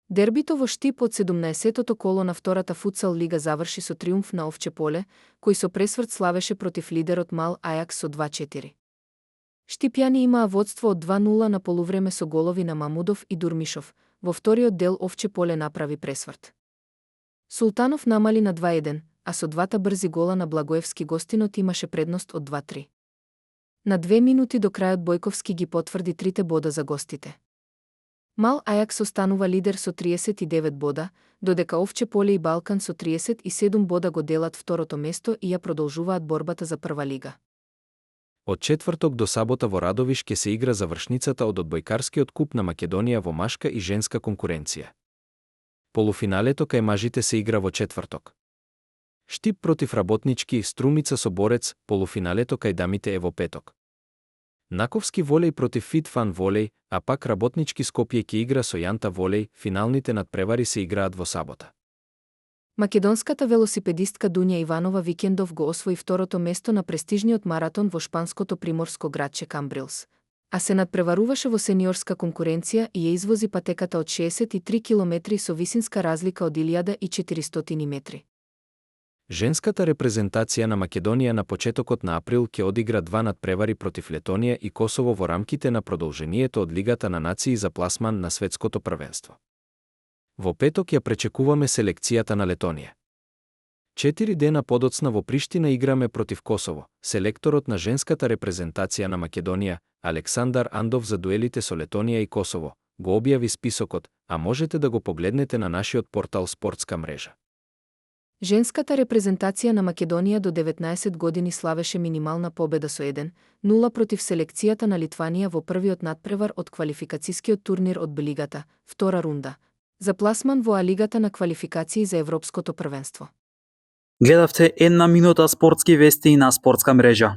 Дербито во Штип од 17-тото коло на втората футсал лига заврши со триумф на Овче поле, кој со пресврт славеше против лидерот Мал Ајакс со 2-4. Штипјани имаа водство од 2-0 на полувреме со голови на Мамудов и Дурмишов. Во вториот дел Овче поле направи пресврт. Султанов намали на 2-1, а со двата брзи гола на Благоевски гостинот имаше предност од 2-3. На 2 минути до крајот Бојковски ги потврди трите бода за гостите. Мал Ајакс останува лидер со 39 бода, додека Овче поле и Балкан со 37 бода го делат второто место и ја продолжуваат борбата за прва лига. Од четврток до сабота во Радовиш ќе се игра завршницата од одбојкарскиот куп на Македонија во машка и женска конкуренција. Полуфиналето кај мажите се игра во четврток. Штип против Работнички, Струмица со Борец, полуфиналето кај дамите е во петок. Наковски волеј против Фит Фан волеј, а пак Работнички Скопје ќе игра со Јанта волеј, финалните надпревари се играат во сабота. Македонската велосипедистка Дуња Иванова викендов го освои второто место на престижниот маратон во шпанското приморско градче Камбрилс, а се надпреваруваше во сениорска конкуренција и ја извози патеката од 63 километри со висинска разлика од 1400 метри. Женската репрезентација на Македонија на почетокот на април ќе одигра два надпревари против Летонија и Косово во рамките на продолжението од Лигата на нации за пласман на светското првенство. Во петок ја пречекуваме селекцијата на Летонија. 4 дена подоцна во Приштина играме против Косово. Селекторот на женската репрезентација на Македонија, Александар Андов, за дуелите со Летонија и Косово го објави списокот, а можете да го погледнете на нашиот портал Спортска мрежа. Женската репрезентација на Македонија до 19 години славеше минимална победа со 1-0 против селекцијата на Литванија во првиот надпревар од квалификацијскиот турнир од Б-лигата, втора рунда, за пласман во А-лигата на квалификации за Европското првенство. Гледавте една минута спортски вести на Спортска мрежа.